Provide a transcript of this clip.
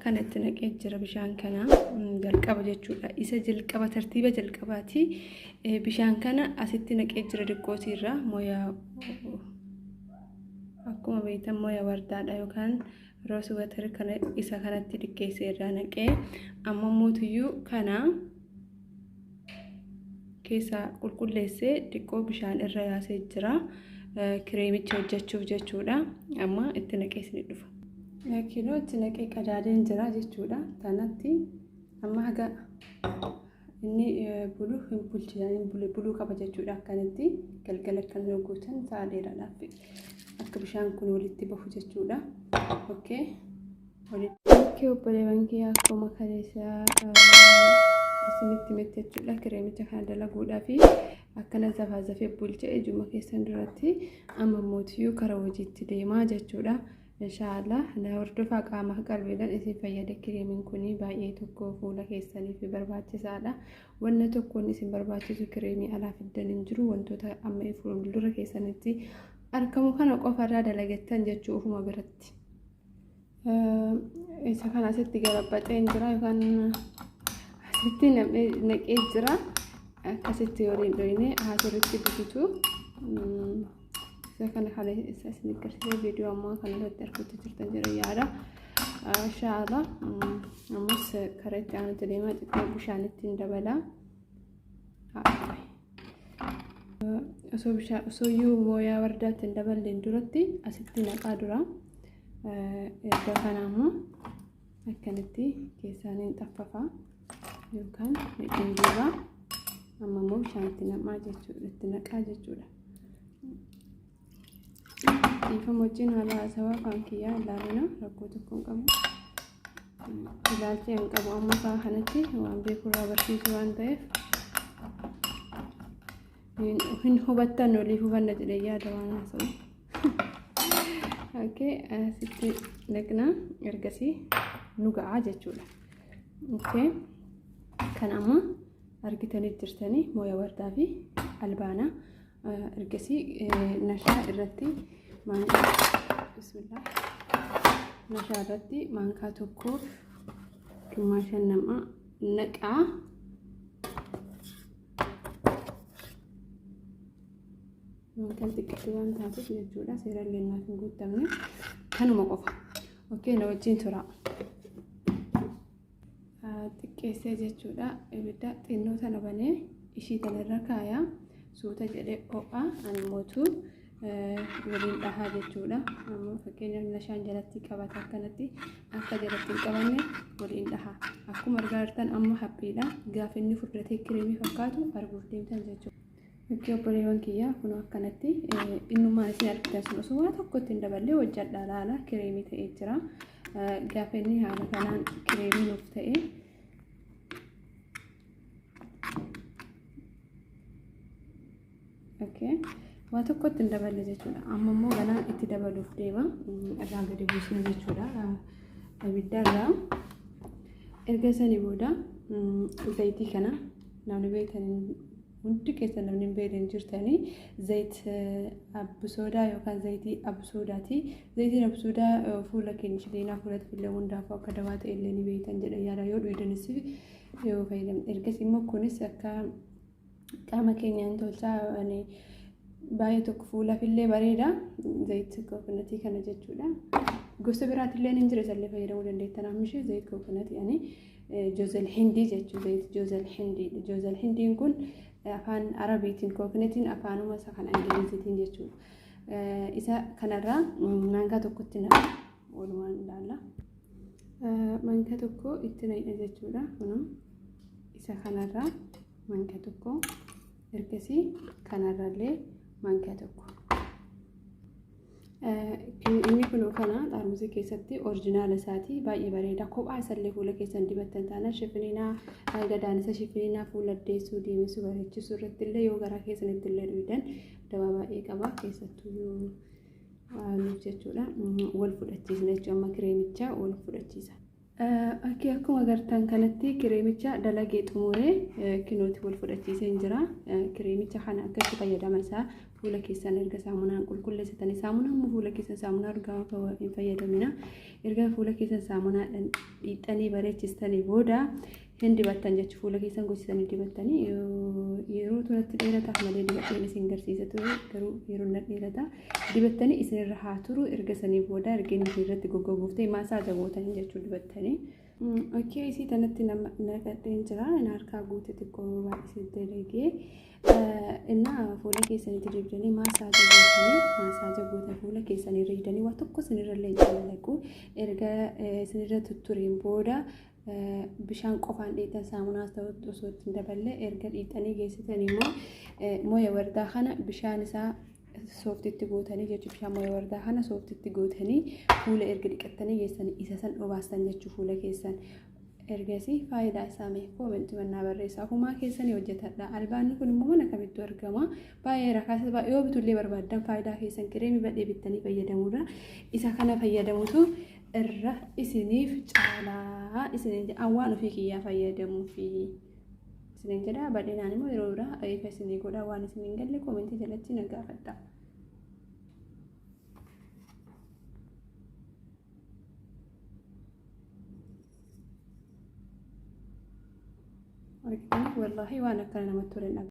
Akkanatti naqee jira bishaan kana jalqaba jechuudha. Isa jalqaba tartiiba jalqabaati. Bishaan kana asitti naqee jira diqqoosiirra mooyaa akkuma beektan mooyaa wardaadha yookaan rose water kana isa kanatti diqqeessee irraa naqee amma mootuyyuu kana keessaa qulqulleessee diqqoo bishaan irra yaasee jira. Kireemicha hojjechuuf jechuudha. Amma itti naqee isin dhufa. Kiiloo itti naqee qadaadeen jira jechuudha. Tanatti amma haga inni bulu hin bulchisan buluu qaba jechuudha. Akkanatti galgala akkana guutan sa'a dheeraadhaaf akka bishaan kun walitti bahu jechuudha. Okay. Okay, obboleewwan kiyya, akkuma kaleessa isinitti himetti jechuudha. Kireemicha kana dalaguudhaa fi akkana zafaa zafee bulchee ijuma keessan duratti amma mootiyyuu karaa hojiitti deemaa jechuudha. Inshaallah na hordofaa, qaama qalbiidhaan isin fayyada. Kireemiin kun baay'ee tokko fuula keessaniif barbaachisaadha. Wanna tokkoon isin barbaachisu kireemii alaa fiddan hin jiru, wantoota amma fuuldura keessanitti argamu kana qofarraa dalagattan jechuu ofuma biratti. Isa kana asitti garabaxee jira yookaan asitti naqee jira. Akkasitti waliin dhoyne haasirritti bututu. Isa kana kana isa isin agarsiisee viidiyoo ammaa kana irratti arguutti jirtan jira yaada. Inshaallah ammas karaa itti aanutti deemaa, xiqqoo bishaan ittiin dabala. Osoo bishaan osoo iyyuu mooyaa wardaatti hin daballeen duratti asitti naqaa dura. Erga kana immoo akkanatti keessaan hin xaffafa yookaan hin guuraa. Amma immoo bishaan itti naqaa jechuudha. Itti naqaa jechuudha. Dhiifama wajjin haala haasawaa afaan kiyyaa ilaalina, rakkoo tokko hin qabu. Ilaalchi hin qabu amma sa'a kanatti waan beekurraa barsiisu waan ta'eef hin hubattan, olii hubanna jedhee yaada waan haasa'u. Okay, asitti naqna, ergasii nu ga'aa jechuudha. Okay, kan amma argitanii jirtanii mooya wardaa fi albaanaa. Ergasii nashaa irratti, bismillah, nashaa irratti maankaa tokko gimmaashan nama naqaa. Maankaan xiqqatti waan taateef jechuudha, seera illee naaf hin guutamne, kanuma qofa. Okay, na wajjin tura. Xiqqeessee jechuudha, ibidda xinnoo tana banee ishii tanarra kaayaa, suuta jedhee ho'a, ani mootu waliin dhahaa jechuudha. Amma fakkeenyaaf nashaan jalatti qabata, akkanatti akka jalatti hin qabanne waliin dhahaa. Akkuma argaa jirtan amma haphiidha. Gaafa inni furdatee kireemii fakkaatu arguuf deemtan jechuudha. Fakkii obboleewwan kiyyaa, kun akkanatti innummaan isin argitan sun osoo waa tokko ittiin daballee hojjadhaa laala, kireemii ta'ee jira. Gaafa inni haala kanaan kireemii nuuf ta'e okay. Waa tokko ittiin daballe jechuudha. Amma immoo ganaa itti dabaluuf deema. Irraa gadi buusna jechuudha. Ibidda irraa. Erga sanii booda zayitii kana namni beektan hundi keessan, namni hin beekne jirtanii, zayit abbisoodaa yookaan zayitii abbisoodaati. Zayitiin abbisoodaa fuula keenya shiliinaa fuulatti illee hundaafuu akka dawaa ta'e illee ni beektan jedha yaada, yoo dhuydanis yoo fayyadamne. Ergasii immoo kunis akka qaama keenyaan tolchaa baay'ee tokko fuulaaf illee bareeda zayit coconutii kana jechuudha. Gosa biraatillee ni jira, isallee fayyadamuu dandeettan. Amma ishee zayit coconutii ani joozal hindii jechuudha. Zayit joozal hindii. Joozal hindiin kun afaan Arabiitiin, coconutiin afaanuma isa kan Ingiliziitiin jechuudha. Isa kanarraa maankaa tokkotti naqa, walumaan ilaalla. Maankaa tokko itti naqna jechuudha. Kunoo isa kanarraa maankaa tokko, ergasii kanarrallee maankaa tokko. Inni kun kana xaarmusii keessatti original isaati, baay'ee bareeda. Kophaa isallee fuula keessan dibattan taanaan shifiniinaa gadaanisa, shifiniinaa fuula addeessuu, diimessuu, bareechisuu irratti illee yoo garaa keessanitti illee dhuydan dawaa baay'ee qaba, keessattuu nuuf jechuudha. Wal fudhachiisna jechuudha, amma kireemicha wal fudhachiisa. Akkuma akkuma agartan kanatti kireemicha dalagee xumuree kinooti wal fudhachiisee jira. Kireemicha kana akka itti fayyadama isaa Fuula keessan erga saamunaan qulqulleessitanii, saamunaan immoo fuula keessan saamunaa argaa hin fayyadamina. Erga fuula keessan saamunaadhaan dhiixanii bareechistanii booda hin dibattan jechuudha. Fuula keessan gochitanii dibattanii yeroo turatti dheerataaf malee dibadheen isin garsiisa ture, garuu yeroo na dheerata. Dibattanii isinirra haa turu. Erga sanii booda erga inni irratti goggoguuf ta'e maasaa gootanii jechuudha dibattanii. Okay, isii tanatti naqadheen jira. Inni harkaa guute xiqqoo baay'isee dalagee. Innaa fuula keessanitti dibdanii massage gootanii, massage gootan fuula keessanii irra hidanii waa tokko isinirra illee hin calalaqu. Erga isinirra tuttureen booda bishaan qofaan dhiitan, saamunaas ta'u osoo ittiin daballe. Erga dhiixanii geessitan immoo mooya wardaa kana bishaan isaa sooftitti gootanii jechuudha. Bishaan mooya wardaa kana sooftitti gootanii fuula erga dhiqattanii geessanii isa san obaastan jechuudha fuula keessan. Ergasii faayidaa isaa mee koomentii mannaa barreessaa. Ofumaa keessanii hojjetadha. Albaanni kun immoo mana kamittuu argama. Baay'ee rakaasa yoo bitullee barbaaddan faayidaa keessan kireemii badhee bittanii fayyadamuudha. Isa kana fayyadamutu irra isiniif caalaa isiniin jedha. Waan ofii kiyyaa fayyadamuufi isiniin jedha. Bal'inaan immoo yeroo biraa ifa isinii godha. Waan isiniin galle koomentii jalatti na gaafadha. Argitanii, wallaahi waan akkana namatti tolan.